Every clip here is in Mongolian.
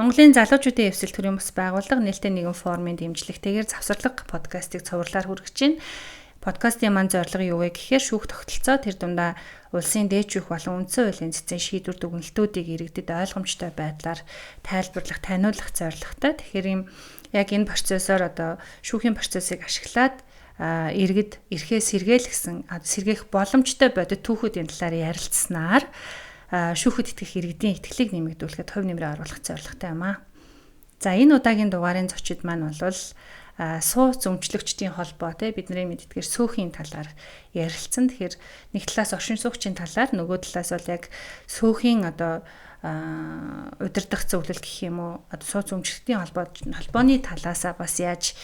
Монголын залуучуудын эвсэл төрийн бас байгууллага нээлттэй нэгэн форумын дэмжлэгтэйгээр завсарлага подкастыг цувралаар хүргэж байна. Подкастын маань зорилго юу вэ гэхээр шүүх тогтолцоо тэр дундаа улсын дээд шүүх болон үндсэн хуулийн цэцэн шийдвэр дүгнэлтүүдийг иргэдэд ойлгомжтой байдлаар тайлбарлах, таниулах зорилготой. Тэгэхээр юм яг энэ процессоор одоо шүүхийн процессыг ашиглаад иргэд эрхээ сэргээлгэсэн сэргээх боломжтой бодит түүхүүдийн талаар ярилцсанаар шүүхэд итгэх иргэдийн итгэлийг нэмэгдүүлэхэд хувь нэмрээ оруулах зорилготой юм аа. За энэ удаагийн дугаарын зочид маань бол сууц өмчлөгчдийн холбоо те бидний мэддгээр сөөхийн талаар ярилцсан. Тэгэхээр нэг талаас оршин суугчийн талаар, нөгөө талаас бол яг сөөхийн одоо удирдах зөвлөл гэх юм уу, одоо сууц өмчлөгчдийн холбооны талаасаа бас яаж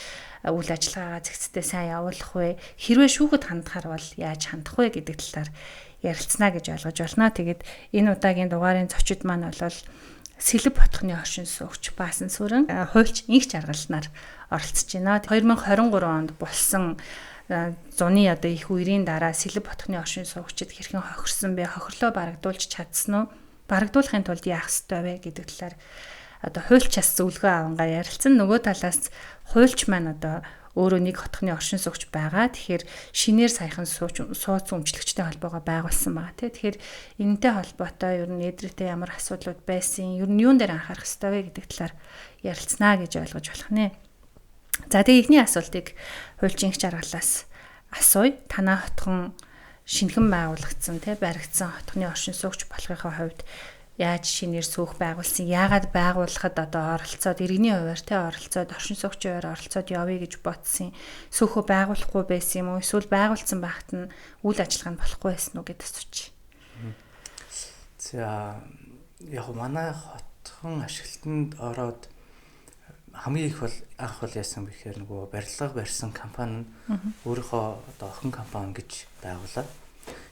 үйл ажиллагаагаа зэгцтэй сайн явуулах вэ? Хэрвээ шүүхэд хандахаар бол яаж хандах вэ гэдэг талаар ярилцсана гэж ойлгож байна. Тэгээд энэ удаагийн дугаарын зочид маань бол Сэлэв хотхны оршин суугч Баасан Сүрэн, хуульч Инх Жаргалнаар оролцож байна. 2023 онд болсон зуны одоо их үерийн дараа Сэлэв хотхны оршин суугчид хэрхэн хохирсон бэ? Хохирлоо барагдуулж чадсан уу? Барагдуулахын тулд яах ёстой вэ гэдэг талаар одоо хуульчаас зөвлөгөө авангаа ярилцсан. Нөгөө талаас хуульч маань одоо өөрөө нэг хотхны оршин суугч байгаа. Тэгэхээр шинээр саяхан сууц өмчлөгчтэй холбоогоо байгуулсан байгаа тий. Тэгэхээр энэтэй холбоотой ер нь эдрэгтэй ямар асуудлууд байсан, ер нь юун дээр анхаарах ёстой вэ гэдэг талаар ярилцсанаа гэж ойлгож болох нэ. За тэгээ эхний асуултыг хуульчин их жаргалаас асууя. Танаа хотхон шинэхэн байгуулагдсан тий баригдсан хотхны оршин суугч болохынхоо хувьд яаж шинээр сөөх байгуулсан, яагаад байгуулахад одоо оролцоод иргэний хувиар те оролцоод оршин суугчийн хувиар оролцоод явъя гэж бодсон, сөөхөө байгуулахгүй байсан юм уу, эсвэл байгуулсан байхад нь үйл ажиллагаа нь болохгүй байсан уу гэдээ асуучих. За яг манай хотхон ашиглалтанд ороод хамгийн их бол анх бол яасан бэ гэхээр нөгөө барилга барьсан компани өөрийнхөө одоо охин компани гэж байгуулад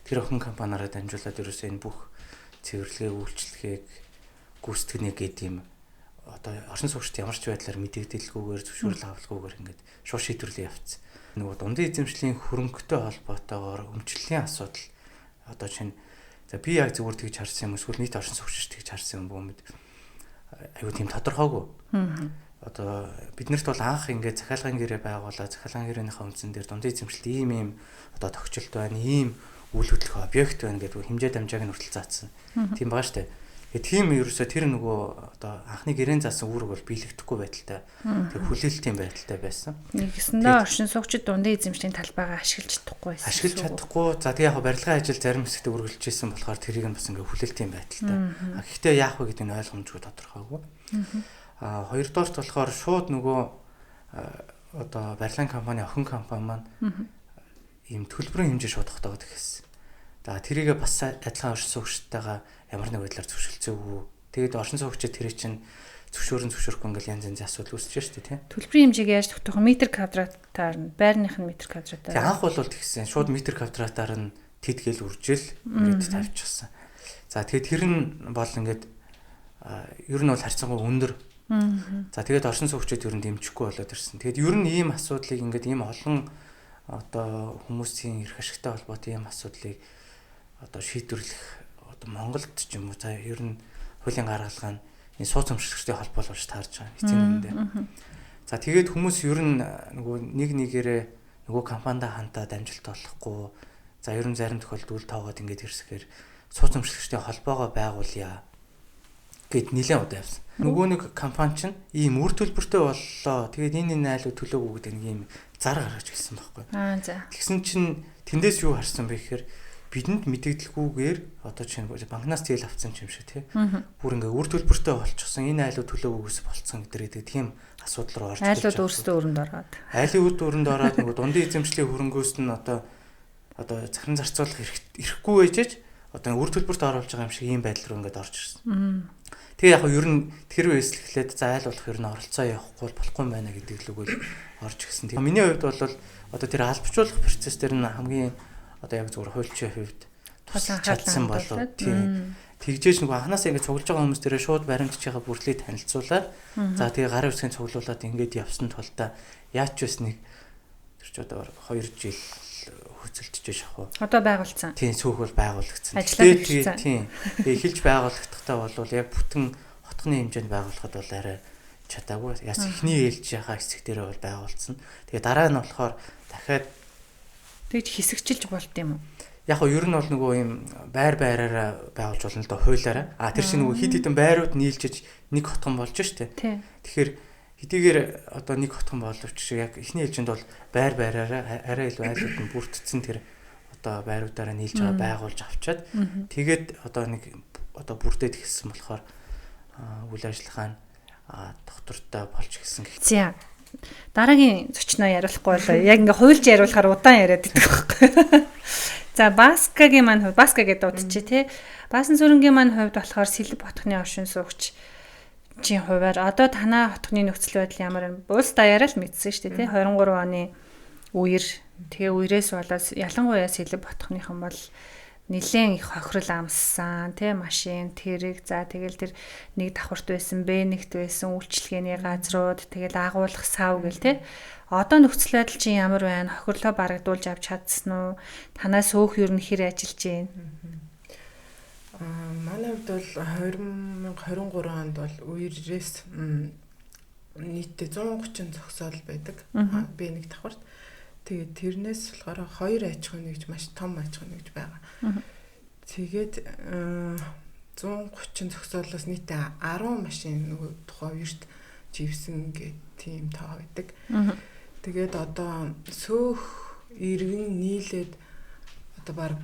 тэр охин компаниараа дамжуулаад ерөөсөө энэ бүх цэвэрлэгээ, үйлчлэгийг гүйцэтгэнэ гэдэг юм одоо оршин суугчид ямар ч байдлаар мэдэгдэлгүйгээр зөвшөөрөл авалгүйгээр ингээд шууд шийдвэрлээ явцсан. Нөгөө дундын эзэмшлийн хөрөнгөтэй холбоотойгоор өмчлөлийн асуудал одоо чинь за би яг зүгээр тэгж харсан юм эсвэл нийт оршин суугчид тэгж харсан юм бүү мэд айгуу тийм тодорхойгүй. Одоо биднэрт бол анх ингээд захиалгын гэрээ байгуулаад захиалгын гэрээнийхээ үндсэн дээр дундын эзэмшлэлт ийм ийм одоо тогтчлт байна, ийм үйл хөдлөх объект байна гэдэг хэмжээ дамжааг нь хүртэл заасан. Тийм байгаа штэ. Тэгээ тийм ерөөсөө тэр нөгөө одоо анхны гэрээн заасан үүрэг бол биелэгдэхгүй байдалтай. Тэр хүлээлтийн байдалтай байсан. Нэгсэндээ оршин суугчид дундын эзэмшлийн талбайгаа ашиглаж чадахгүй байсан. Ашиглаж чадахгүй. За тэгээ яг барилгын ажил зарим хэсэгтээ үргэлжлэж исэн болохоор тэрийг нь бас ингээ хүлээлтийн байдалтай. А гэхдээ яах вэ гэдэг нь ойлгомжгүй тодорхойгүй. А хоёрдугаарт болохоор шууд нөгөө одоо барилгын компани охин компани маань ийм төлбөрийн хэмжээ шууд тогтоогод эхэлсэн. За тэрийгээ бас адилхан оршин суугчтайгаа ямар нэг байдлаар зөвшөлдсөөгүй. Тэгээд оршин суугчид тэрий чинь зөвшөөрөн зөвшөөрөхгүй ингээл янз янзын асуудал үүсэж шүү дээ, тийм. Төлбөрийн хэмжээг яаж тогтоох вэ? Метр квадратаар нь, байрных нь метр квадратаар. Тэг анх бол тэгсэн. Шууд метр квадратаар нь тэдгээл үржил ингээд тавьчихсан. За тэгээд тэр нь бол ингээд ер нь бол харьцангуй өндөр. За тэгээд оршин суугчид ер нь дэмжихгүй болоод ирсэн. Тэгээд ер нь ийм асуудлыг ингээд ийм олон одоо хүмүүсийн эрх ашигтай холбоотой ийм асуудлыг одоо шийдвэрлэх одоо Монголд ч юм уу за ер нь хуулийн гаргалгаа нь энэ сууц өмчлөгчдийн холбоо болж таарж байгаа эцсийн үнэндээ. За тэгээд хүмүүс ер нь нөгөө нэг нэгээрээ нөгөө компанида хантаад амжилт олохгүй за ер нь зарим тохиолдолд үл тоогоод ингээд ирсэхээр сууц өмчлөгчдийн холбоогоо байгуулъя гэд нэлээд удаа явсан. Нөгөө нэг компани чинь ийм үр төлбөртэй боллоо. Тэгээд энэ айлуу төлөөгүй гэдэг нэг ийм зар гаргаж ирсэн байхгүй. Аа за. Тэгсэн чинь тэндээс юу харсан бэ гэхээр бидэнд мэдэгдэлгүйгээр одоо чинь банкнаас зээл авсан юм шиг тий. Бүр ингээ үр төлбөртэй болчихсон. Энэ айлуу төлөөгүйгээс болцсон гэдэг тийм асуудал руу орж ирж байгаа. Айлууд өөрсдөө өрөнд ороод. Айлын үр өрөнд ороод нөгөө дундын эзэмшлийн хөрөнгөөс нь одоо захиран зарцуулах эрхгүй байжээж одоо үр төлбөрт оруулж байгаа юм шиг ийм байдал руу ингээд орж ирсэн. Тэгээ яг ер нь тэр үеэс л эхлээд за айл болох ер нь оролцоо явахгүй болохгүй юм байна гэдэг лүгэл орж ирсэн. Тэгээ миний хувьд бол одоо тэр албажуулах процесс дээр нь хамгийн одоо яг зүгээр хуульчийн хувьд тусалж чадсан болов тийм. Тэгжээж нөгөө анханасаа ингээд цуглаж байгаа хүмүүс дээрээ шууд баримтчийнхаа бүртлийг танилцуулаад за тэгээ гарын үсгийг цуглуулад ингээд явсан тулдаа яаж ч бас нэг тэр ч одоо 2 жил хөөцөлдөж шахуу. Одоо байгуулсан. Тийм, цөөх бол байгуулагдсан. Тэгээ тийм. Тэгээ эхэлж байгуулагдахдаа бол яг бүтэн хотхны хэмжээнд байгуулахад бол арай чадаагүй. Яс эхний ээлжийнхаа хэсэг дээр бол байгуулсан. Тэгээ дараа нь болохоор дахиад тэгж хэсэгчилж болд юм уу? Яг нь ер нь бол нөгөө юм байр байраараа байгуулж болно л доо хуулиараа. А тэр чинь нөгөө хид хідэн байрууд нийлжиж нэг хотхон болж штэ. Тэгэхээр хэдийгээр одоо нэг хотхон боловч яг эхний ээлжинд бол байр байраараа арай илүү айлууд нь бүрдсэн тэр одоо байруудаараа нийлж байгаа байгуулж авчаад тэгээд одоо нэг одоо бүрдээд эхэлсэн болохоор үйл ажиллагаа нь доктортой болж эхэлсэн гэх. За дараагийн зочноо яриулахгүй болоо. Яг ингээ хуйлж яриулахаар удаан яриад идэх байхгүй. За Баскагийн маань хувьд Баска гэдэг дуудчих тий. Баасан сүрэнгийн маань хувьд болохоор Сэлэв хотхны оршин суугч чинь хувиар одоо танаа хотхны нөхцөл байдал ямар вэ? Улс даяараа л мэдсэн шүү дээ тий. 23 оны үер тэгээ үерээс болоод ялангуяа Сэлэв хотхныхан бол нэлээд их хохирол амссан тий, машин, тэрэг, за тэгэл тэр нэг давхарт байсан, Б1-т байсан үйлчилгээний газрууд, тэгэл агуулах сав гэл тий. Одоо нөхцөл байдал чинь ямар байна? Хохирлоо барагдуулж авч чадсан уу? Танаас өөх ер нь хэр ажиллаж байна? Манай хувьд бол 2023 онд бол үерээс нийтдээ 130 зогсоол байдаг. Б1 давхарт. Тэгээд тэрнээс болохоор 2 аж ахуйн нэгж маш том аж ахуйн нэгж байгаа. Тэгээд 130 зогсоолоос нийтдээ 10 машин нөгөө тухайн үерт живсэн гэх тийм тоо байдаг. Тэгээд одоо сөөх иргэн нийлээд одоо баг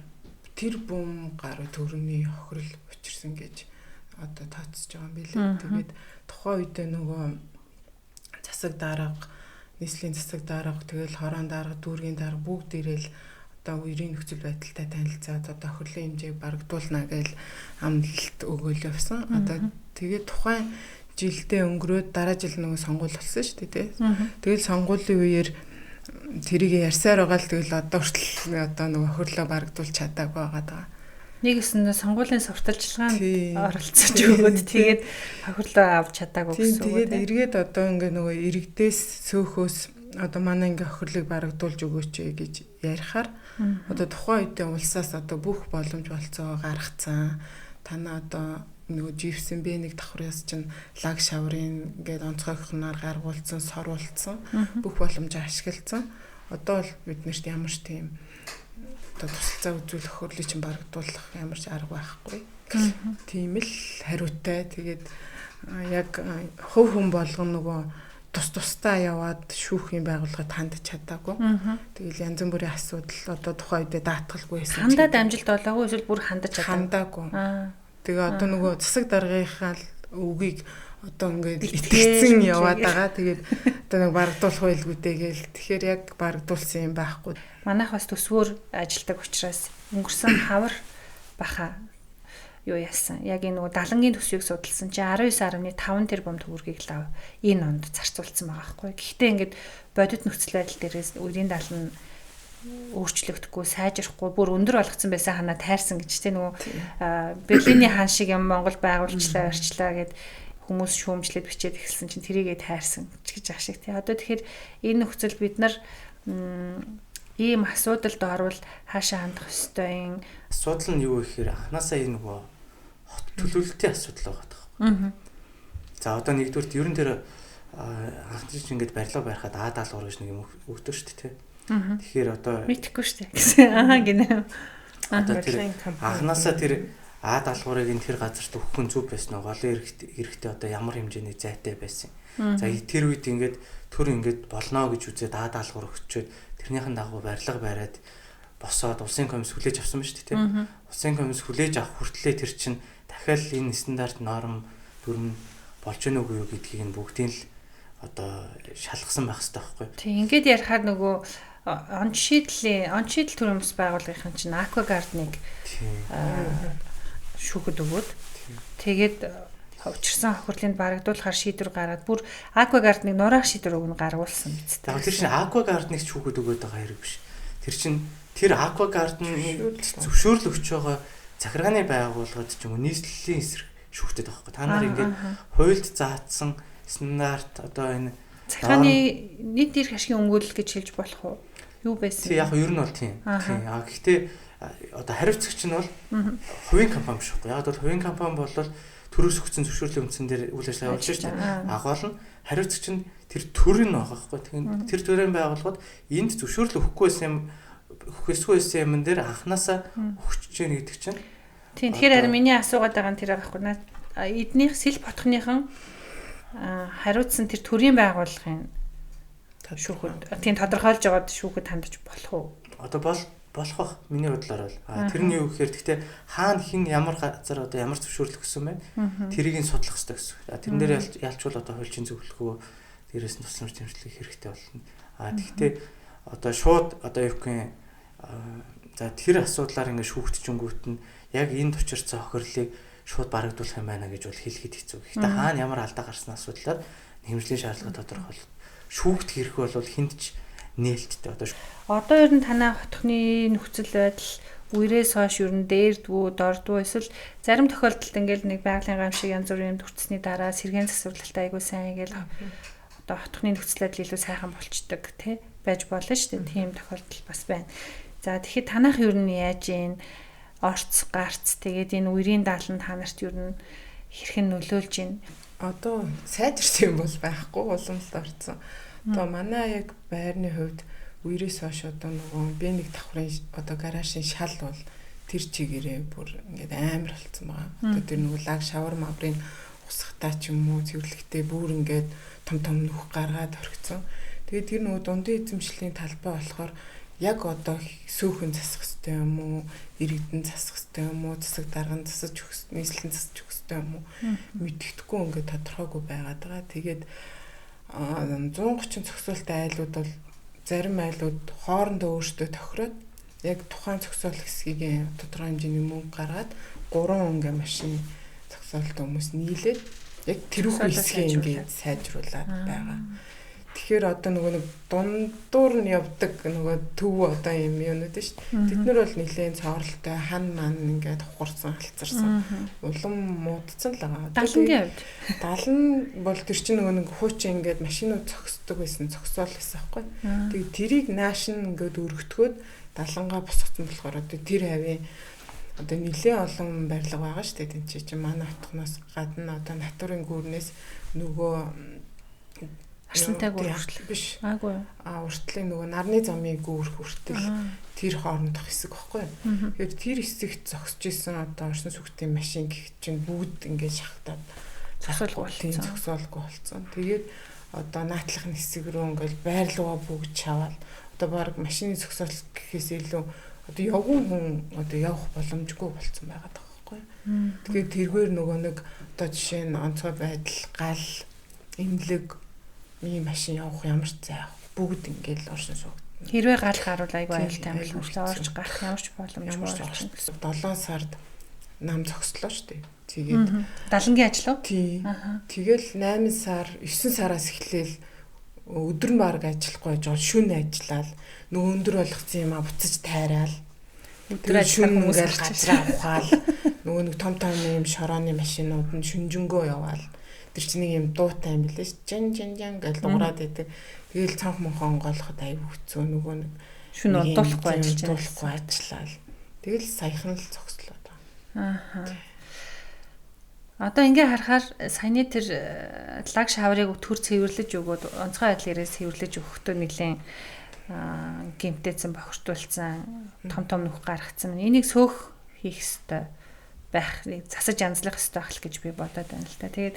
тэр бум гаруй төгрөгийн хохирол учирсан гэж одоо тооцож байгаа юм билээ. Тэгээд тухайн үедээ нөгөө засаг дарга, нийслэлийн засаг дарга, тэгэл хорон дарга, дүүргийн дарга бүгд ирээл одоо үерийн нөхцөл байдалтай танилцаад одоо хохирлын хэмжээг барагдуулна гэж амлалт өгөөл явсан. Одоо тэгээд тухайн жилдээ өнгөрөөд дараа жил нөгөө сонгуул болсон шүү дээ тий. Тэгэл сонгуулийн үеэр тэрийг ярьсаар байгаа л тэгэл одоо хүртэл одоо нөгөө хохирлоо барагдуулж чадаагүй байгаа даа. Нэг өсөндөө сонгуулийн сурталчилгаанд оролцож өгөөд тэгээд хохирлоо авч чадаагүй гэсэн үг. Тэгээд эргээд одоо ингээ нөгөө иргэдээс сөөхөөс одоо манай ингээ хохирлыг барагдуулж өгөөч гэж ярихаар одоо тухайн үедээ улсаас одоо бүх боломж болцоогоо гаргацсан. Танаа одоо нөгөө живсэн бэ нэг давхраас чинь лаг шаврын ингээд онцгойхнаар гаргуулсан, соруулсан, бүх боломжоо ашигласан. Одоо бол биднэрт ямар ч тийм одоо тусалцаа үзүүлэх хохирлыг чинь барагдуулах ямар ч арга байхгүй. Тийм л хариутай. Тэгээд яг хувь хүн болгон нөгөө тус тусдаа яваад шүүхийн байгууллагад хандж чадаагүй. Тэгэл янз бүрийн асуудал одоо тухайн үедээ даатгалгүй байсан. Хандаад амжилт олоогүй эсвэл бүр хандаж чадаагүй. Хандаагүй. Тэгээ одоо нөгөө засаг даргынхаа үгийг одоо ингээд итгэцэн яваад байгаа. Тэгээд одоо нэг барагдуулах байлгүй дээ гээл. Тэгэхээр яг барагдуулсан юм байхгүй. Манайх бас төсвөр ажилтдаг учраас өнгөрсөн хавар баха юу яасан. Яг энэ нөгөө далангийн төсвийг судалсан чинь 19.5 тэрбум төгрөгийг лав энэ онд зарцуулсан байгаа байхгүй. Гэхдээ ингээд бодит нөхцөл байдал дээрээс үерийн далан өөрчлөгдөхгүй, сайжрахгүй, бүр өндөр болгоцсон байсан ханаа тайрсан гэж тэ нөгөө Берлиний хан шиг юм Монгол байгуулчлаа, барьчлаа гэд хүмүүс шүүмжлээд бичээд эхэлсэн чинь тэрийгээ тайрсан гэж ах шиг тий. Одоо тэгэхээр энэ нөхцөл бид нар ийм асуудалд орвол хаашаа хандах ёстой юм. Асуудал нь юу гэхээр анханасаа энэ нөгөө хот төлөвлөлтийн асуудал байгаа байхгүй. За одоо нэгдүгürt ерөн тэр анхны чинь ингээд барилга барихад А даалгавар гэж нэг юм өгдөг шүү дээ тий. Тэгэхээр одоо мэдэхгүй шүү дээ гэсэн. Аа гинэ. Одоо тэр анханасаа тэр А даалгаврыг энэ тэр газарт өгөх нь зөв байсан уу? Голын эрэхтэй одоо ямар хэмжээний зайтай байсан. За тэр үед ингээд төр ингээд болно гэж үзээд А даалгавар өгчөөд тэрнийхэн дагуу барилга бариад босоод улсын комисс хүлээж авсан ба шүү дээ, тийм. Улсын комисс хүлээж авах хүртлээр тэр чинь дахиад энэ стандарт норм дүрм болж гэнэ үгүй юу гэдгийг нь бүгдийг л одоо шалгасан байх хэрэгтэй байхгүй. Тийм, ингээд ярихаар нөгөө он шийдэл төрийн бас байгууллагын чинь Aqua Garden-ыг шүүхэд өгөөд тэгээд учирсан хохирлыг барагдуулахар шийдвэр гаргаад бүр Aqua Garden-ыг нураах шийдвэр өгнө гаргуулсан биз дээ. Тэр чинь Aqua Garden-ыг шүүхэд өгөөд байгаа хэрэг биш. Тэр чинь тэр Aqua Garden-ыг зөвшөөрөл өгч байгаа захиргааны байгууллагад ч юм уу нийслэлийн эсрэг шүүхтэд байгаа байхгүй. Та нар ингээд хуульд заасан стандарт одоо энэ захиргааны нийт эрх ашигын өмгөөлөл гэж хэлж болох уу? Юу байсан? Тийм, яг ер нь бол тийм. Тийм. А гэхдээ одоо хариуцагч нь бол хувийн компани биш байхгүй. Яг бол хувийн компани бол төрөөс өгсөн зөвшөөрлийн үндсэн дээр үйл ажиллагаа явуулж шүү дээ. Агоол нь хариуцагч нь тэр төр нь байгаа байхгүй. Тэгэхээр тэр төрийн байгууллагууд энд зөвшөөрөл өгөхгүй байсан юм өгөхөөсгүй байсан юм дээр анханасаа өгч гин гэдэг чинь. Тийм, тэгэхээр харин миний асуугаад байгаа нь тэр байгаа байхгүй. Эднийх сэл ботхныхан хариуцсан тэр төрийн байгууллагын шүүхэд тийм тодорхойлж байгаад шүүхэд хандаж болох уу? Одоо болох бах миний бодлоор бол. Тэр нь юу гэхээр гэхдээ хаана хин ямар газар одоо ямар зөвшөөрөл өгсөн бэ? Тэрийг нь судлах хэрэгтэй гэсэн. Тэрэн дээр ялчвал одоо хуульчин зөвлөгөө дээрээс нь тусламж дэмжлэг хэрэгтэй болно. Тэгэхдээ одоо шууд одоо юу гэх юм за тэр асуудлаар ингээд шүүгдчихэнгүүт нь яг энэ тучирсан хохирлыг шууд барагдуулах юм байна гэж бол хэлэхэд хэцүү. Гэхдээ хаана ямар алдаа гарсан асуудлаар хэмжлийн шаардлага тодорхойлох. Шүүгдэх хэрэг бол хүнд ч нээлттэй одоо. Одоо ер нь танай хотхны нөхцөл байдал үерээс хойш ер нь дээрдгүү, дордгүү эсвэл зарим тохиолдолд ингээл нэг байгалийн гам шиг янз бүрийн юм төрчихсөний дараа сэргээн засварлалтай айгүй сайн ингээл одоо хотхны нөхцөл байдал илүү сайхан болчдөг тий байж болно шүү дээ. Тийм тохиолдол бас байна. За тэгэхээр танах ер нь яаж юм орц гарц тэгээд энэ үерийн даалан та нарт ер нь хэрхэн нөлөөлж байна? Одоо сайжирсан юм бол байхгүй, улам л орцсон. Одоо манай яг байрны хувьд үерээс хойш одоо нөгөө би нэг давхрын одоо гаражийн шал бол тэр чигээрээ бүр ингээд амар болцсон байгаа. Одоо тэр нөгөө лаг шавар маврын усгатаа ч юм уу цэвэрлэгтээ бүр ингээд том том нүх гаргаад орхицсон. Тэгээд тэр нөгөө дундын эзэмшлийн талбай болохоор яг одоо сөөхөн засах хэрэгтэй юм уу, иргэдэн засах хэрэгтэй юм уу, засаг дарга нь засаж өгс, нийслэн засаж өгөх хэрэгтэй юм уу мэддэхгүй ингээд тодорхойгүй байгаад байгаа. Тэгээд 130 зохицуултын айлууд бол зарим айлууд хоорондоо өөрсдөө тохироод яг тухайн зохицоол хэсгийг тодорхой хэмжээний мөнгө гаргаад 3 ингээ машин зохицоолт хүмүүс нийлээд яг тэрүүх хэсгийг ингээд сайжруулад байгаа. Тэгэхээр одоо нөгөө нэг дундуур нь явдаг нөгөө төв одоо юм юунууд шүү дээ. Тэд нар бол нэлээд цооролтой хан ман ингээд хухарсан, алцарсан. Улам муудсан л байгаа. Далангийн хувьд. Далан бол тэр чинь нөгөө нэг хуучин ингээд машинууд зогсдог байсан, зогсоол байсан байхгүй. Тэгээд тэрийг нааш нь ингээд өргөтгөөд далангаа босгоцсон болохоор одоо тэр хавийн одоо нэлээд олон барилга байгаа шүү дээ. Тэн чинь манай хотхноос гадна одоо натурын гүрнээс нөгөө Арслантай гүр хүртэл биш. Аагүй. Уртлын нөгөө нарны замын гүр хүртэл тэр хоорондох хэсэг багхгүй. Тэгэхээр тэр хэсэгт зогсож исэн одоо орсон сүхтийн машин гэх чинь бүгд ингээд шахтаад зогсоолгүй болсон. Зогсоолгүй болсон. Тэгээд одоо наатлахын хэсэг рүү ингээд байрлууга бүгд чаваал. Одоо баг машины зогсоол гэхээс илүү одоо явган хүн одоо явах боломжгүй болсон байгаа байхгүй. Тэгээд тэргээр нөгөө нэг одоо жишээ нь онцгой байдал, гал, эмнэлэг миний машин явах ямар ч зай бүгд ингээл оршин суугдана. Хэрвээ гал гарвал айгүй аюултай юм байна. Орж гарах ямар ч боломжгүй болсон. 7 сард нам зогслоо шүү дээ. Тэгээд далангийн ажил уу? Тий. Тэгэл 8 сар, 9 сараас эхлээл өдөр нь баг ажиллахгүй байж байгаа. Шүн ажиллаал. Нөгөө өндөр болгоцсон юм а буцаж тайраал. Өдөр шүн ингээл газраа ухаал. Нөгөө нэг том том юм шорооны машинууд нь шүнжэнгөө яваал. Тэр чинь нэг юм дуутай юм билээ ш. Жин жин жин гэж дуурайд байдаг. Тэгэл цонх монхон онгойлоход аюу хэцүү нөгөө нэг шүн удуулахгүй ажиллаж дуулахгүй ажиллаал. Тэгэл саяхан л зогслоо даа. Аа. Одоо ингээ харахаар саяны тэр лаг шаврыг төр цэвэрлэж өгөөд онцгой байдлаараа цэвэрлэж өгөхдөө нэлээд гэмтээсэн бохирдуулсан том том нүх гаргацсан. Энийг сөөх хийх ёстой байх, засаж янзлах ёстой байх л гэж би бодоод байна л та. Тэгээд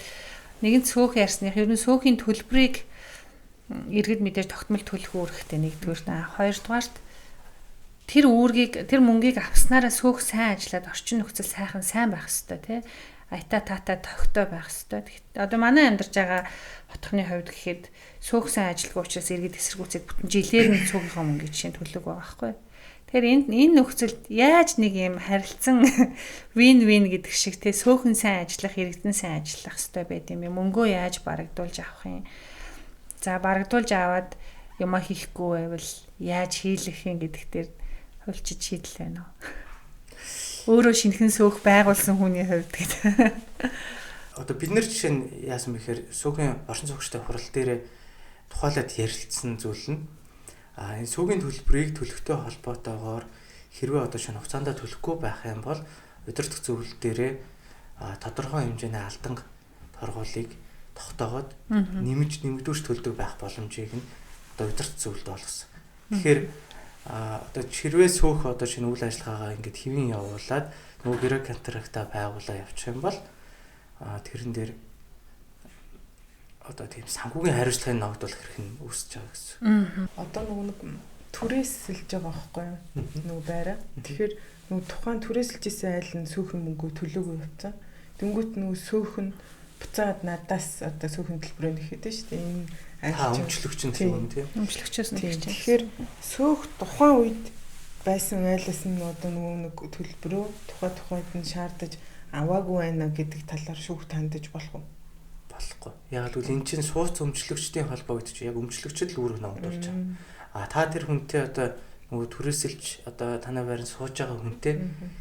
нэгэн сөөх ярьсных ер нь сөхийн төлбөрийг иргэд мэдээж тогтмол төлөх үүрэгтэй нэгдүгээр. Хоёрдугаарт тэр үүргийг тэр мөнгийг авснараа сөөх сайн ажиллаад орчин нөхцөл сайхан сайн байх ёстой тий. Айтаа таатай тохитой байх ёстой. Одоо манай амьдарч байгаа хотхны хувьд гэхэд сөөх сайн ажилгүй учраас иргэд эсэргүүцээд бүтэн жилээр нь сөөхийнхөө мөнгө жишээ нь төлөг байгаа байхгүй. Тэгэхээр энэ нөхцөлд яаж нэг юм харилцан win-win гэдэг шиг те сөөхөн сайн ажиллах, иргэдэн сайн ажиллах ёстой байд юм бэ? Мөнгөө яаж барагдуулж авах юм? За барагдуулж аваад юмаа хийхгүй байвал яаж хийлэх юм гэдэг дээр хуульчид шийдэл байна уу? Өөрөө шинэхэн сөөх байгуулсан хүний хувьд гэдэг. Одоо бид нэр жишээ нь яасан бэ гэхээр сөхийн оршин суугчтай хурал дээр тухайлаад ярилцсан зүйл нь энэ сүүгийн төлбөрийг төлөхтэй холбоотойгоор хэрвээ одоо шинэ хугацаанд төлөхгүй байх юм бол удирдах зөвлөл дээрээ тодорхой хэмжээний алданг торгуулийг тогтоогоод нэмж нэмэгдүүрч төлдөг байх боломжийг нь одоо удирдах зөвлөлд олгосон. Тэгэхээр одоо хэрвээ сөөх одоо шинэ үйл ажиллагаагаа ингээд хэвэн явуулаад нөгөө гэрээ контрактаа байгуулаа явчих юм бол тэрэн дээр одоо тийм санхүүгийн хариуцлагын ногдол хэрэг нь үүсэж байгаа гэсэн. Одоо нөгөө нэг түрээсэлж байгаа байхгүй юу? Нөгөө байраа. Тэгэхээр нөгөө тухайн түрээсэлж исэн айл нь сөөхөн мөнгөө төлөөгүй явцсан. Тэнгүүт нөгөө сөөхөн буцаад надаас одоо сөөхөн төлбөрөө нэхэд нь шүү дээ. Энэ айл өмчлөгч нь тийм тийм. Өмчлөгчөөс нь тийм. Тэгэхээр сөөх тухайн үед байсан айлаас нь одоо нөгөө нэг төлбөрөө тухайд нь шаардаж аваагүй байна гэдэг талаар шүүх тандаж болох уу? Болохгүй. Яг л энэ чинь сууц өмчлөгчдийн холбоо гэдэг чинь яг өмчлөгчд л үүрэг номдуулж байгаа. А та тэр хүнтэй одоо нөгөө түрээсэлж одоо танай байранд сууж байгаа хүнтэй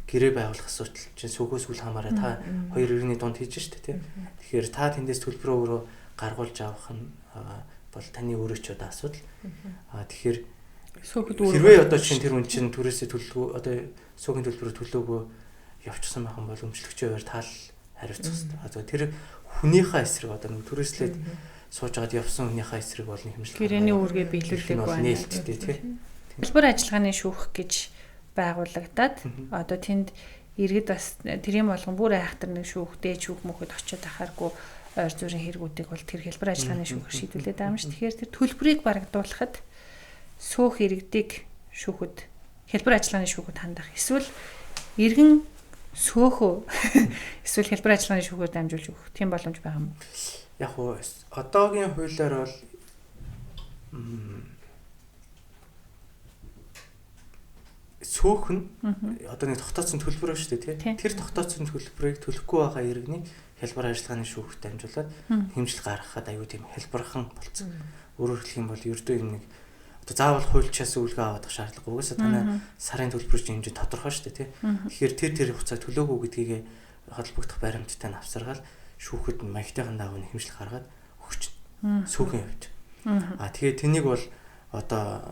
гэрээ байгуулах асуудал чинь сүүхөөс үл хамаараа та хоёр иргэний дунд хийж штэ тий. Тэгэхээр та тэндээс төлбөрөө өөрөө гаргуулж авах нь бол таны өөрөө ч одоо асуудал. А тэгэхээр сүүхэд үүрэг хэрвээ одоо чинь тэр хүн чинь түрээсээ төлөлгүй одоо сүүхийн төлбөрөө төлөөгөө явчихсан байх юм бол өмчлөгчийн хуваар таал хариуцах хэрэгтэй. А зөв тэр хүнийхээ эсрэг одоо нөгөө түрээслээд сууж байгаад явсан хүнийхээ эсрэг бол хэмжлэг гэрээний үүргээ биелүүлээгүй байна. Нээлттэй тий. Хэлбэр ажиллагааны шүүх гэж байгуулагдаад одоо тэнд иргэд бас тэрийн болгон бүр айхтар нэг шүүх, дээд шүүх мөхөд очиод ахааргүй ойр зүрийн хэрэгүүдийг бол тэр хэлбэр ажиллагааны шүүхээр шийдвүлээд байгаа юм шиг. Тэгэхээр тэр төлбөрийг барагдуулахад сөөх иргэдийг шүүхэд хэлбэр ажиллагааны шүүхэд хандах эсвэл иргэн сөөхөө эсвэл хэлбэр ажиллагааны шүүхээр дамжуулж өгөх тийм боломж байгаа юм уу? Яг уу одоогийн хуулиар бол сөөх нь одоо нэг тогтооцсон төлбөр шүү дээ тий. Тэр тогтооцсон төлбөрийг төлөхгүй байгаа иргэний хялбар ажиллагааны шүүхт дамжуулаад хэмжил гаргахад аюу тийм хялбархан болцсон. Өөрөөр хэлэх юм бол ердөө юм нэг одоо заавал хуульчаас өвлгөө авах шаардлагагүй. Угаасаа танай сарын төлбөр чинь хэмжээ тодорхой шүү дээ тий. Тэгэхээр тэр хугацаа төлөөгүй гэдгийг холбогдох баримттай нь авсаргаал шүүхэд маягтайхан дагуу хэмжил гаргаад өгч сүүхийн хувьд. А тэгээ тэнийг бол одоо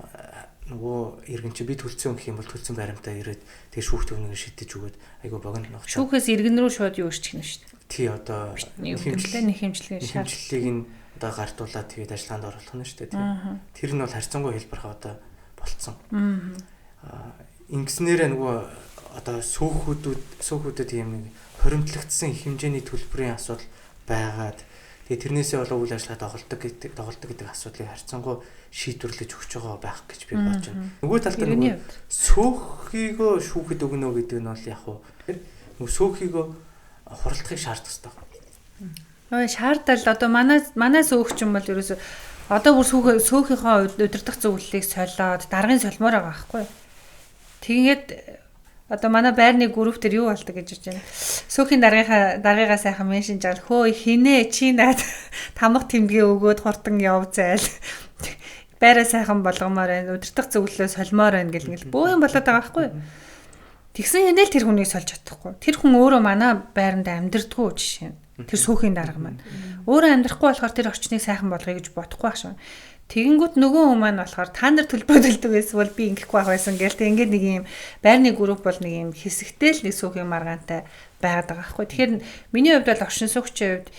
нөгөө иргэн чи би төлцсөн гэх юм бол төлцсөн баримтаа ирээд тэгээ шүүх төвнийг шидэж өгөөд айгүй богино хугацаа. Шүүхээс иргэн рүү шууд юу ирчих нь шүү дээ. Тий одоо хэмжлэгийг нь одоо гартуулаад тэгээд ажиллагаанд оруулах нь шүү дээ тий. Тэр нь бол харьцангуй хэлбэрхээ одоо болцсон. Ингэснээрээ нөгөө одоо сөөхүүдэд ийм нэг хоримтлагдсан их хэмжээний төлбөрийн асуудал байгаад тэгээ тэрнээсээ болоо үйл ажиллагаа доголдог гэдэг асуудлыг харьцангуй шийдвэрлэж өгч байгаа байх гэж би бодож байна. Нөгөө талдаа нөгөө сөөхийгөө шүүхэд өгнө гэдэг нь бол яг уу нөгөө сөөхийгөө хуралдахыг шаардах хэрэгтэй. Ой шаардал одоо манай сөөх ч юм бол ерөөсө одоо бүр сөөхийнхөө удирдах зөвлөлийг солиод даргын солимоор байгаа байхгүй. Тэгээд одоо манай байрны групп дээр юу болдог гэж бодож байна. Сөхийн даргыгаа сайхан меншин жаал хөө хинэ чи наад тамга тэмдгээ өгөөд хурдан яв зайл. Байраа сайхан болгомоор байна. Удирдах зөвлөлөө солимоор байна гэл ингээл бөө юм болоод байгаа байхгүй. Тэгсэн хинээл тэр хүнийг сольж чадахгүй. Тэр хүн өөрөө манай байранд амьдрдаггүй жишээ нь. Тэр сөхийн дарга маань. Өөрөө амьдрахгүй болохоор тэр орчныг сайхан болгоё гэж бодохгүй байх шиг. Тэгэнгүүт нөгөө хүн маань болохоор та нар төлбөр төлдөг байсан бол би ингэхгүй байх байсан гээл тэг ингээд нэг юм байрны групп бол нэг юм хэсэгтэй л нэг сөхийн маргаантай байгаад байгаа байхгүй. Тэгэхээр миний хувьд бол орчин суугчийн хувьд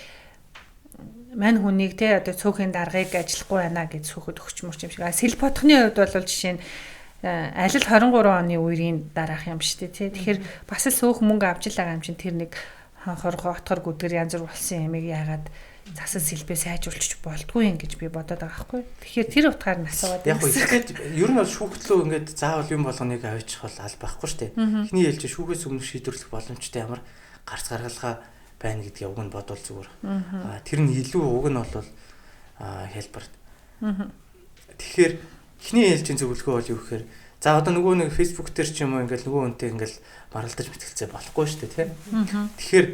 мань хүнийг те одоо цөөхийн даргаыг ажиллахгүй байна гэж сөөхөд өгч мөрч юм шиг. А сэл бодхны хувьд бол жишээ нь аль л 23 оны үерийн дараах юм шүү дээ тий. Тэгэхээр бас л сөөх мөнгө авч л байгаа юм чинь тэр нэг хонхоргоо отгор гүдгэр янз бүр болсон юмыг яагаад засал сэлбээ сайжруулчих болдгүй юм гэж би бодоод байгаа байхгүй. Тэгэхээр тэр утгаар нь асууад. Яг ингээд ер нь бол шүүхтлөө ингээд заавал юм болгоныг авчих бол аль байхгүй шүү дээ. Эхний ээлжид шүүхээс өмнө шийдвэрлэх боломжтой ямар гарц гаргалгаа байна гэдгийг уг нь бодвол зүгээр. Тэр нь илүү уг нь бол хялбар. Тэгэхээр эхний ээлжийн зөвлөгөө бол юу гэхээр за одоо нөгөө нэг Facebook дээр ч юм уу ингээд нөгөө хүнтэй ингээд маргалдаж мэтгэлцээ болохгүй шүү дээ тий. Тэгэхээр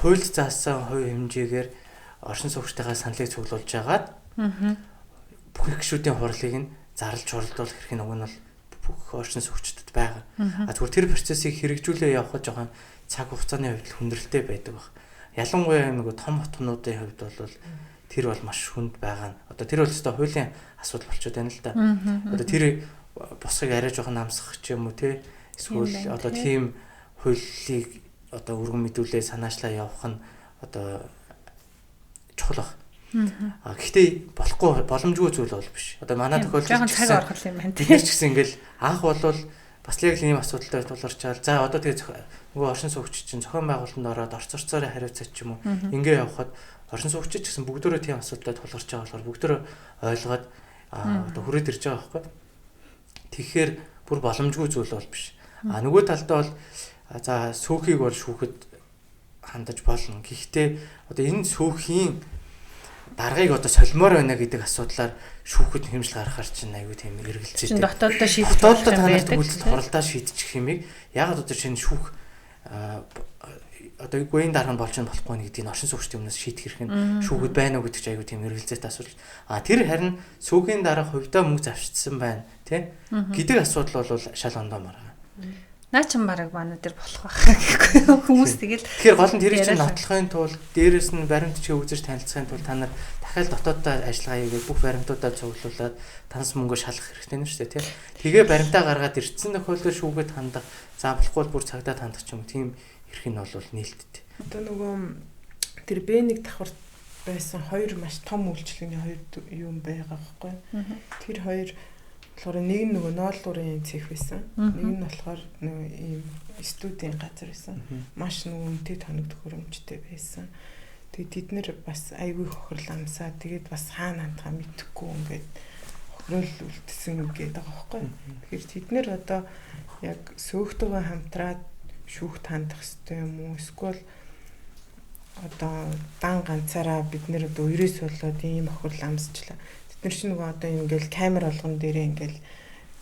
хуульд заасан хувь хэмжээгээр оршин суугчдынхаа саналыг цуглуулж агаад бүх гишүүдийн хурлыг нь зарлж хуралдуулах хэрэг нь уг нь бол бүх оршин суугчдад байгаа. А зүгээр тэр процессыг хэрэгжүүлээ явахад жоохон цаг хугацааны хувьд хүндрэлтэй байдаг баг. Ялангуяа нөгөө том хотнуудын хувьд бол тэр бол маш хүнд байгаа нь. Одоо тэр бол өстой хуулийн асуудал болчиход байна л да. Одоо тэр босхыг арай жоохон намсгах ч юм уу те. Эсвэл одоо тийм хуулийг одоо өргөн мэдүүлээ санаачлаа явах нь одоо чухал баг. А гэхдээ болохгүй боломжгүй зүйл бол биш. Одоо манай тохиолдолд цаг орох юм байна. Тэр ч гэсэн ингээл анх болвол бас л яг ийм асуудалтай тулгарчаал. За одоо тэгээ нөгөө оршин суугч чинь зохион байгуулалтанд ороод орц орцоороо хариуцаад ч юм уу. Ингээ явхад оршин суугч ч гэсэн бүгдөө тийм асуудалтай тулгарч байгаа болохоор бүгдөө ойлгоод одоо хүрээд ирж байгаа байхгүй. Тэгэхээр бүр боломжгүй зүйл бол биш. А нөгөө талдаа бол за сөөхийг бол шүүхэд хандаж болно. Гэхдээ одоо энэ сөөхийн даргаыг одоо солимоор байна гэдэг асуудлаар шүүхэд хэмжил гаргахаар чинь айгүй тийм эргэлзээтэй. Дотооддоо шийдэж дотооддоо та нарт үйлдэл хуралдаа шийдчих хэмийг ягаад одоо шинэ шүүх одоо үгүй энэ дарга нь болж нь болохгүй гэдгийг оршин суугчдын өмнөөс шийдэх хэрэг нь шүүхэд байна уу гэдэг чинь айгүй тийм эргэлзээтэй асуудал. А тэр харин сүүхийн дарга хувьдаа мөнгө завшчихсан байна тий гэдэг асуудал бол шал ондоо маргаа. Наа чин бараг манай дээр болох байх гэхгүй хүмүүс тэгэл. Тэгэхээр гол нь тэрийг чинь нотлохын тулд дээрэс нь баримт чиг үзэж танилцахын тулд та нар дахиад дотооддоо ажиллагаа хийгээд бүх баримтуудаа цуглуулад танс мөнгөө шалгах хэрэгтэй нь шүү дээ тий. Тэгээ баримтаа гаргаад ирсэн тохиолдолд шүүгээд хандах, за болохгүй бол бүр цагдаа хандах ч юм уу тийм эрх нь бол нээлттэй. Одоо нөгөө тэр Б1 давхарт байсан хоёр маш том үйлчлэгийн хоёр юм байгаа байхгүй. Тэр хоёр болохоор нэг нь нөгөө ноолуурын цех байсан. Нэг нь болохоор нөгөө ийм студийн газар байсан. Маш нөгөө үнэтэй тоног төхөөрөмжтэй байсан. Тэгээд тэд нэр бас айгүй хохирол амсаа. Тэгээд бас хаана хандхаа мэдэхгүй ингээд хохирол үлдсэн гэдэг байгаа байхгүй. Тэгэхээр тэд нэр одоо яг сөөхтэйгээ хамтраад шүүхт хандах хэрэгтэй юм уу? Эсвэл одоо дан ганцаараа бид нэр одоо ерөөс болоод ийм хохирол амсчлаа. Тэд нар чинь нөгөө одоо ингээл камер болгон дээрээ ингээл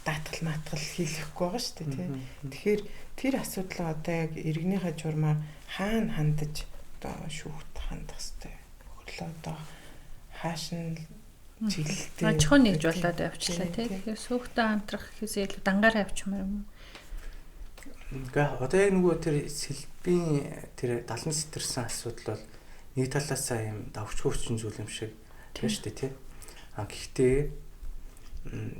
даатгал маатгал хийлэхгүй байгаа шүү дээ тий. Тэгэхээр тэр асуудлаа одоо яг иргэнийхээ журмаар хаана хандаж одоо шүүхт хандах хэрэгтэй. Хохирлоо одоо хааш нь чиглэлтэй. Аж ахуй нэгж болоод явчлаа тий. Тэгэхээр сөөхтэй хамтрах гэхээсээ илүү дангаараа явчихмаар юм уу? Ингээ одоо яг нөгөө тэр сэлбийн тэр далан сэтэрсэн асуудал бол нэг талаасаа юм давчгүй хүчин зүйл юм шиг тийм шүү дээ тий. А гэхдээ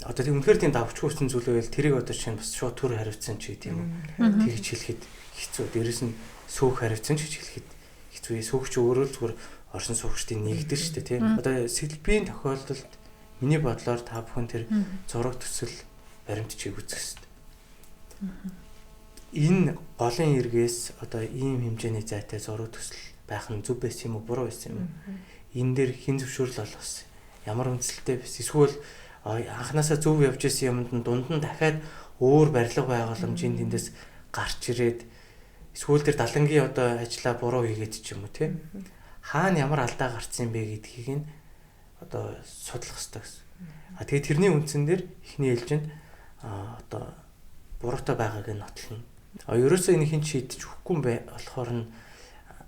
одоо тийм үнэхээр тийм давчгүй хүчин зүйл байвал тэрийг одоо шинэ бас шууд төр хариуцсан ч гэдэг юм уу. Тэгж хэлэхэд хэцүү. Дээрэс нь сөөх хариуцсан ч гэж хэлэхэд хэцүү. Сөөхч өөрөө л зүгээр оршин суугчдын нэгдэл шүү дээ тий. Одоо сэлбийн тохиолдолд миний бодлоор та бүхэн тэр зураг төсөл баримт чиг үзэх хэрэгтэй. Энэ голын эргээс одоо ийм хэмжээний зайтай зураг төсөл байх нь зөв байсан юм уу, буруу байсан юм уу? Энэ дээр хэн зөвшөөрөл олгосон? Ямар үндсэлтэй байсан? Эсвэл анханасаа зөв явж исэн юмд нь дунд нь дахиад өөр барилга байгууламж энэ тэндээс гарч ирээд эсвэл тэр далангийн одоо ажлаа буруу хийгээд ч юм уу тий. Хаана ямар алдаа гарцсан юм бэ гэдгийг нь одоо судлах хэрэгтэй гэсэн. А тэгээ тэрний үндсэн дээр эхний ээлжинд одоо буруутай байгааг нь нотлоно. А ерөөсөө энийг хэн шийдэж өгөхгүй юм бэ болохоор нь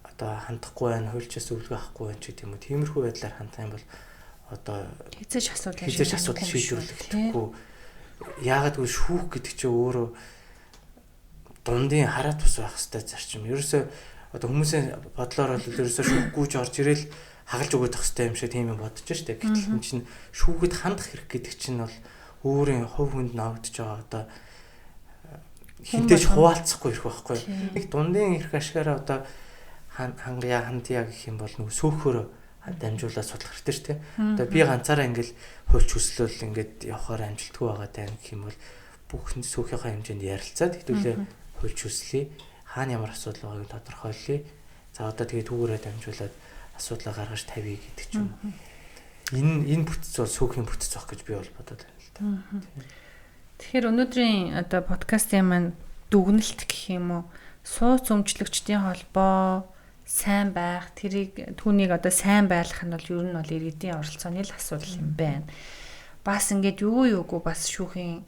одоо хандахгүй байна, хуульчаас өвлгөө авахгүй байна ч гэдэг юм уу. Тиймэрхүү байдлаар хандах юм бол одоо хэзээ ч асуудал шийдвэрлэгдэхгүй. Яагаад гэвэл шүүх гэдэг чинь өөрөө дундын хараа тус байх хэрэгтэй зарчим. Ерөөсөө одоо хүмүүсийн бодлоор бол ерөөсөө шүүхгүйж орж ирэл хагалж өгöd ах хэрэгтэй юм шиг тийм юм бодож штэ. Гэтэл энэ чинь шүүхэд хандах хэрэг гэдэг чинь бол өөрийн хувь хүнд ногдож байгаа одоо хинтээж хуваалцахгүй ирэх байхгүй. Нэг дундын эрх ашгаараа одоо хангая хандъя гэх юм бол нөгөө сөөхөөрөө дамжуулаад судлах хэрэгтэй шүү дээ. Одоо би ганцаараа ингээл хуульч хүслэл ингээд явахаар амжилтгүй байгаа даа гэх юм бол бүх сөөхийнхаа хэмжээнд ярилцаад хэдүүлээ хуульч хүслэе. Хаана ямар асуудал байгааг тодорхойлъё. За одоо тэгээ түүгээрээ дамжуулаад асуудлаа гаргаж тавья гэдэг ч юм уу. Энэ бүтц бол сөөхийн бүтц байх гэж би бол бодод байна л да. Тэгэхээр өнөөдрийн одоо подкастын маань дүгнэлт гэх юм уу, сууц өмчлөгчдийн холбоо сайн байх, тэрийг түүнийг одоо сайн байлгах нь бол ер нь бол иргэдийн оролцооны л асуудал юм байна. Бас ингээд юугүй бас шүүхийн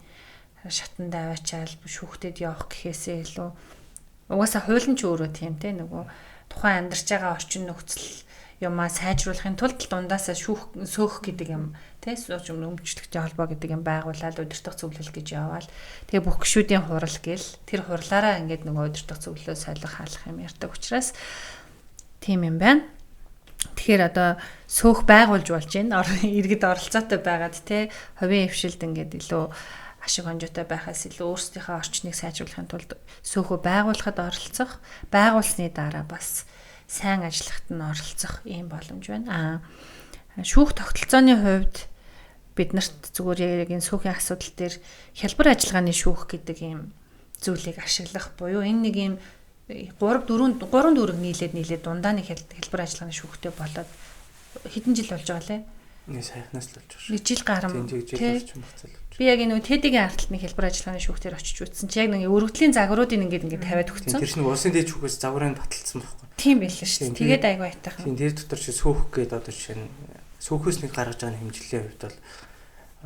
шатанд аваачаал шүүхтэд явах гэхээсээ илүү угаасаа хууль нь ч өөрөө тийм те нөгөө тухайн амьдарч байгаа орчин нөхцөл юмаа сайжруулахын тулд дундаасаа шүүх сөөх гэдэг юм те сууч өмчлөгчтэй холбоо гэдэг юм байгуулаад удирдах зөвлөл гэж яваал. Тэгээ бүх гишүүдийн хурал гэл тэр хурлаараа ингээд нөгөө удирдах зөвлөлөө солих хаалах юм ярьдаг учраас тийм юм байна. Тэгэхээр одоо сөөх байгуулж болж байна. Иргэд оролцоотой байгаад те хувийн хвшилд ингээд илүү ашиг онжоотой байхаас илүү өөрсдийнхөө орчныг сайжруулахын тулд сөөхөө байгуулахад оролцох, байгуулсны дараа бас сайн ажиллахад нь оролцох ийм боломж байна. Шүүх тогтолцооны хувьд бид нарт зүгээр яг энэ сүүхийн асуудал дээр хялбар ажиллагааны шүүх гэдэг ийм зүйлийг ашиглах буюу энэ нэг ийм 3 4 3 дүүрэг нийлээд дундаа нэг хялбар ажиллагааны шүүхтэй болоод хэдэн жил болж байгаа лээ? Нэг саяхнаас л болж байгаа шүү. Нэг жил гарan тий. Би яг энэ Тэдигийн ардталт нэг хялбар ажиллагааны шүүхтэр очиж үзсэн чи яг нэг өргөдлийн загваруудыг ингээд тавиад өгсөн. Тэр чинь улсын дээд шүүхээс загварын баталсан байхгүй. Тийм байлаа шүү. Тэгээд айгүй айтайхан. Тийм тэр дотор чи сөөх гээд одоо жишээ нь сөөхөөс нэг гаргаж байгаа хэмжлэлийн хувьд бол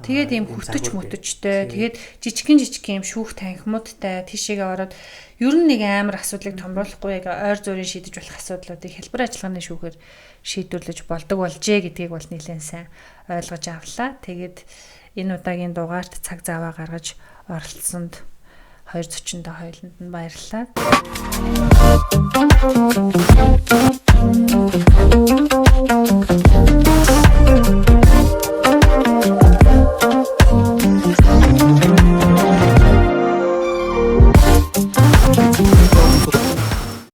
тэгээд ийм хүртэж мөтөжтэй. Тэгээд жижигхэн юм шүүх танхимуудтай тийшээгээ ороод ер нь нэг амар асуудлыг томруулахгүй яг ойр зуурын шийдэж болох асуудлуудыг хялбар ажиллагааны шүүхээр шийдвэрлэж болдог болжээ гэдгийг бол нэлээд сайн ойлгож авлаа. Тэгээд энэ удаагийн дугаарт цаг зав гаргаж оролцсонд хоёр зочиндоо хоёуланд нь баярлалаа.